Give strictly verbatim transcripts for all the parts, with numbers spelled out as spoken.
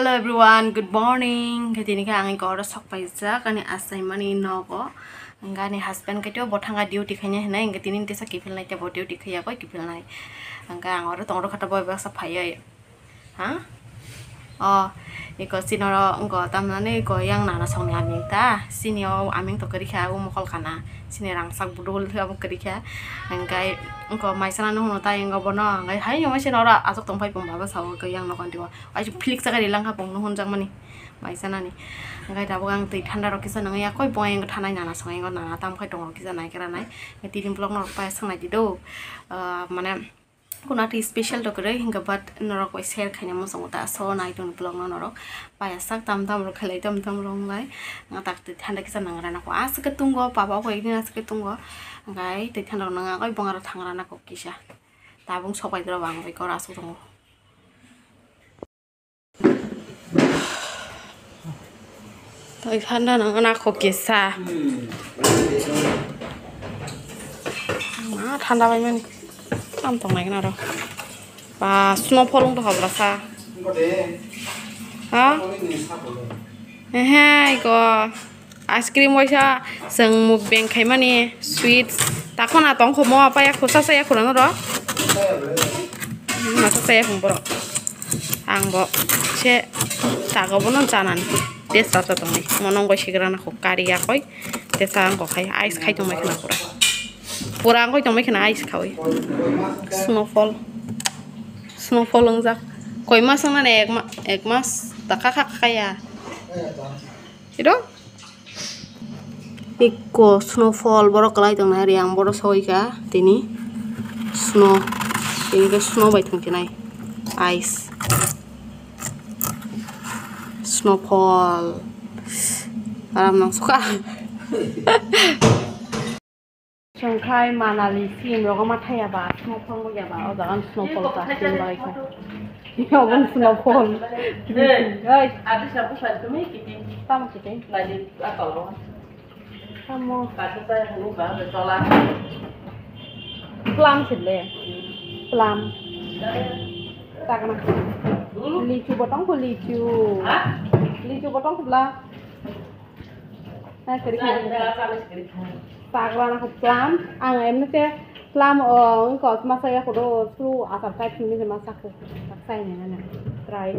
Hello everyone, good morning. Hwnkhe tini khe ang eko oro sok paijak ani achaimani nogo. Hwnkhe ani husband khe tei bo thangkha duty khaina hinwi, hwnkhe tini tesa kiphilnai, tei bo duty khaiya koi kiphilnai. Hwnkhe ang oro tongro kha, tabuk bai baksa phaiwi. Ha? O, eko chini oro wngkha tamnani eko yang nana songni aming ta. Chini o aming to kwrwi kha, abo mokol kana. Chini rangchak budul khe abo kwrwi kha. Hwnkhe eko mai sanani hwnwi ta wngkha bono. Hwnkhe hai no mai chini oro achuk tongphai pung baba sao eko yang nogo anti o. Aisuk philik chakari langkha pungno hwnjakmani mai sanani. Hwnkhe tabuk ang twi thanda rok kisa nangya koi bo yang thanai nana songwi nana tam khai tongo kisa nai kera nai. Tini vlog no rok pai sangnai di do. Ah, mane kuna twi special to kwrwi hwnkhe but norok bai share khaina muchungo ta so nai tong vlog no norok. Paya sak tam tam rok khelai tam tam rok wnglai. Nga tak twi thanda kisa nangra nako aswk khe tungo papa koi ekdin aswk khe tungo. Hwnkhe twi thanda rok nangya koi bonga rok thangra nako kisa. Tabuk sok bai rok ang bai kor aswk tongo. Tei thanda nang na kho kisa. Ma thanda bai mani. Tam tong nai na ro. Ba snowfall wng to hobra sa. Ha? Ehe, iko. Ice cream waisa chwng mukbang khaimani sweets. Takhona tongkhomo apa yakho, sasa yakho nang oro? Masa saya phung borok. Ang bo se tago bono chanani. Tesa cha tongni. Monong bai sigrana kho kari yakoi. Tesa ang bo khai ice khai tongmai khna pura. Pura ang koi tongmai khna ice khawi. Snowfall. Snowfall wngjak. Koi mas wngnani ek ma-, ek mas ta kha kha kha ya. Iro? Ikko snowfall borok kwlai tongnai, ari ang borok soi kha tini snow, tini khe snow bai thwng khe nai ice, snowfall aram nang sukha. Chwng khai Manali sim rogo ma thaya ba snowfall ya ba o jaga snowfall ta sim bai kha. Obo snowfall. Hey. Hey. Adi sa busa tumi kiti. Tamo kiti. Lagi akal ro. Tamo. Kata saya hanu ba tola. Plum sih le. Plum. Takna. Lichu botong ko lichu. Ha? Lichu botong ko bla. Nai kwrwi kha. Tagra na plum. Ang emni te plum o wngkha masa ya kodo sru achar kai phimni masa ko. Sai ne na try.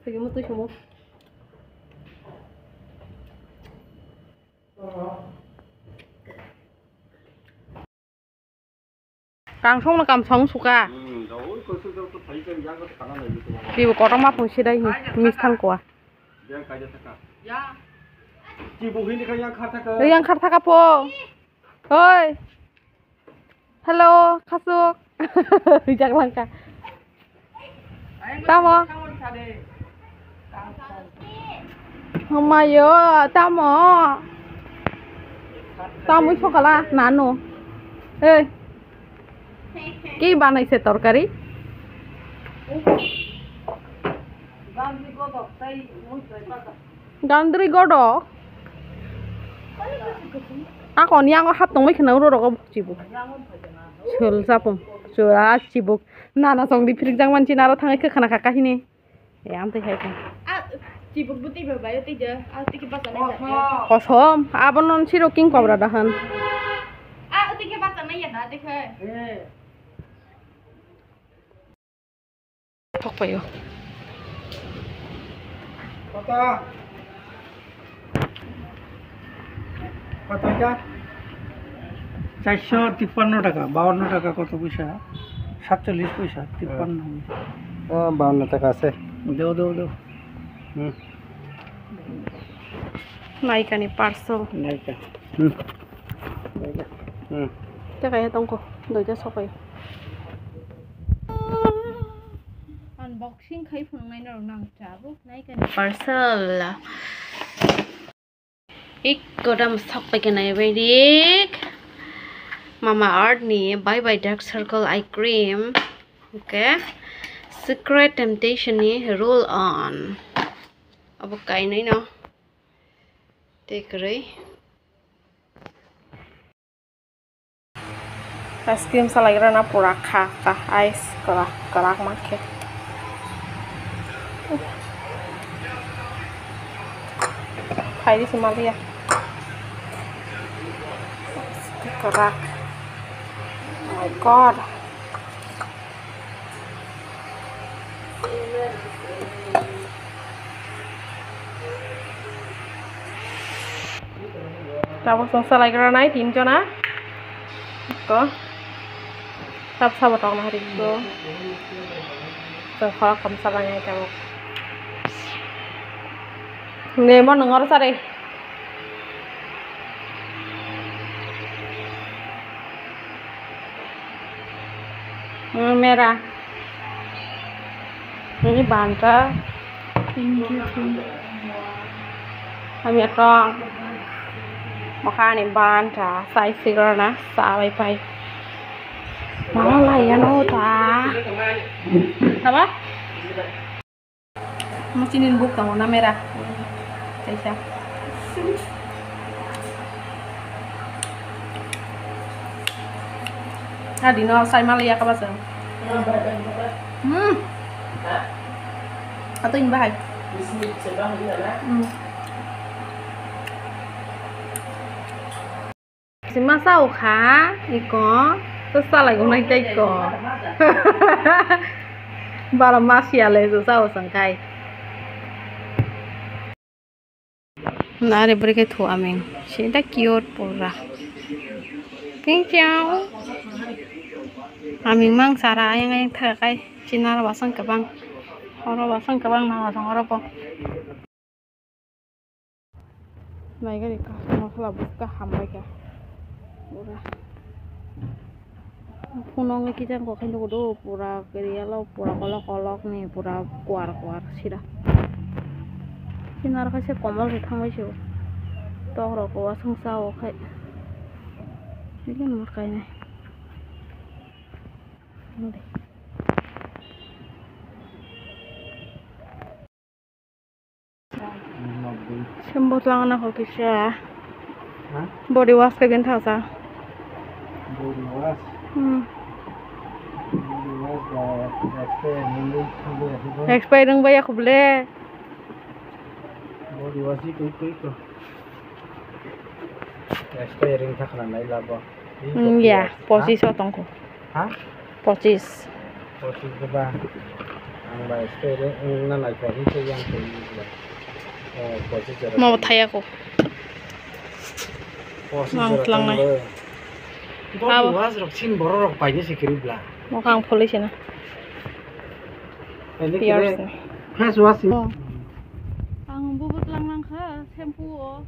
Sagi mutu sumo. Kang song na kam song suka. Tibo kotor ma phung sidai ni mis thang kwa. Yang khar thaka po. Hoi. Hello, khasuk. Rijak langka. Tamo? Hamayo, tamo? Tamo sokala nano. Hey. Ki banai se torkari? Gandri godo. Akon yango hap tongmai khna uro rogo chibu. Sul sapung. Sura chibu. Nana song di phirik jang manchi naro thangai khe khna kha kahini. E am tei hai kha. A chibuk buti ba bayo tei ja. A tiki basa na ya. Kosom. Abonon siro king kobra dahan. A tiki basa na ya na tei khai. Thok paio. Kota. Kota ka? Chairso tippanno taka, bawanno taka koto poisa? Satchollish poisa, tippanno. Ah, bawanno taka ase. Deo, deo, deo. Hmm. Naikani parcel. Naika. Hmm. Naika. Hmm. Tei kaya tongko, doita sokai. Unboxing khai phunuknai norok nang tabuk. Naikani parcel. Ikko dam sok pai khe nai bai dik. Mama Earth ni Bye Bye Dark Circle Eye Cream. Okay. Secret Temptation ni Roll On. Abo kainwi no. Tei kwrwi. Ice cream salaigrana pura kha kha, ice kwrak kwrak ma khe. Phaidi se maliya. Kwrak. Oh my God. Tabuk chwng salaigra nai tin jona. Ko. Sab sabo tong na hari ko. Chwng khorok kom salai nai tabuk. Ne mo nang oro sare. Hmm, mera. Ini banta. Thank you, thank you. Kami atong. Makani banta, sai sigar na, sabai pai. Mana lai ano ta. Apa? Mo chini buk tongo na mera. Kaisa. Adi no sai mal ya kaba chwng. Hmm. Ato in bahai. Hmm. Sima sao kha, iko, to salai gonai tei ko. Bara masia le so sao sangkai. Nare bwrwi khe thu aming. Sini ta cute pura. Thank you. Aming mang sara ayang ayang thakai. Chinaro basang kabang. Horo basang kabang na basang horo po. Naigari ka, mosla buska hambai ka. Pura. Phunong le kijang ko khaino do pura keriyalo pura kolok kolok ni pura kuar kuar sira. Kinar khaise komol ri thangbai se. Tok rok wasung sa o khai. Nini mor kainai. Nodi. Shampoo tlangna kho kisa. Ha? Body wash khe bin thasa. Body wash? Hmm. Body wash ba expiring wngwi thangwi akhikho. Expiring wngwi akhobole. Body wash i koi koi ko. Expiring thakna nai labo. Hmm, ya, pochis o tongkho. Ha? Pochis. Pochis ba. Ang ba stay re, ang na nai ko hin se yang ko ni ba. Oh, pochis jora. Mo thaya ko. Pochis jora tlang nai. Body wash rok sin borok rok pai ni sikiri bla. Mo kang phuli sina. Ini kire face wash. Oh. Ang bubut lang lang kha shampoo o.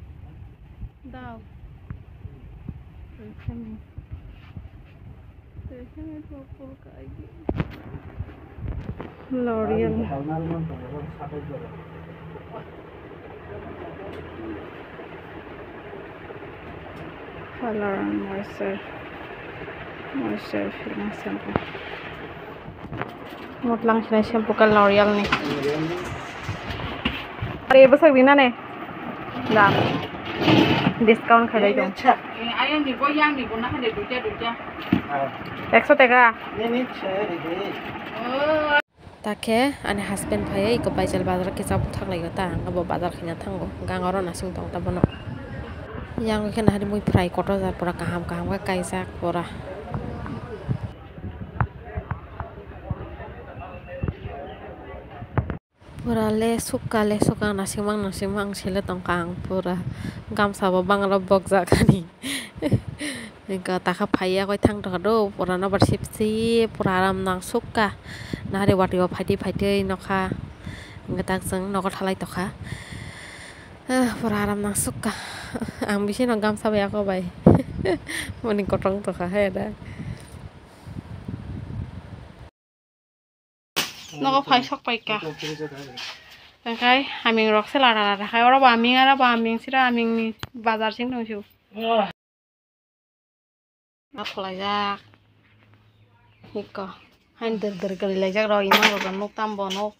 Dao. L'Oreal. Color and moisture. Moisture filling shampoo. Motlang sinai shampoo ka L'Oreal ni. Are bwsak rina ne. Da. Discount khailai tong. Ayang ni bo, yang ni bo, na hande duita, duita. Ekso taka. Takhe ani husband phaiwi iko Baijal bazar kisa buthaklaiyo ta, ang bo bazar khaina thango, gang oro nasing tong ta bono. Yang khe nahari mui phrai kotor jar pura kaham kaham khe kaijak pura. Pura le sukha le sukha, nasimang nasimang sele tongkha ang pura. Gamsa bo bangla bokjak ani. Engka takha phaiya koi thang tokha do, pura nobar sip sip, pura aram nang sukha. Nahari watwi o phaitwi phaitwi nokha. Engka tak jang nogo thalai tokha. Ah, pura aram nang sukha. Ang bisino gamsa bai ako bai. Moni kotong tokha hai da. Nogo phai sok pai kha. Tangkai haming rok se lada lada khai. Oro bo haming, aro bo haming, sira haming ni bazar sing tong sio. Ma khwlaijak. Hiko. Hain dor dor kwrwi laijak rok, imang rok nuk tam bo nuk.